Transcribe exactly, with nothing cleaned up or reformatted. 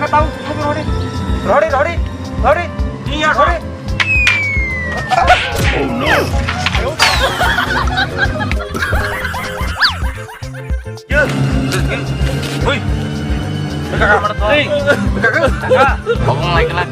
Kaka tau, tau, rori. Rori, rori, rori. Iya, rori. Hui. Kaka, mana tuh? Hei. Kaka. Kaka. Ngomong lagi lah.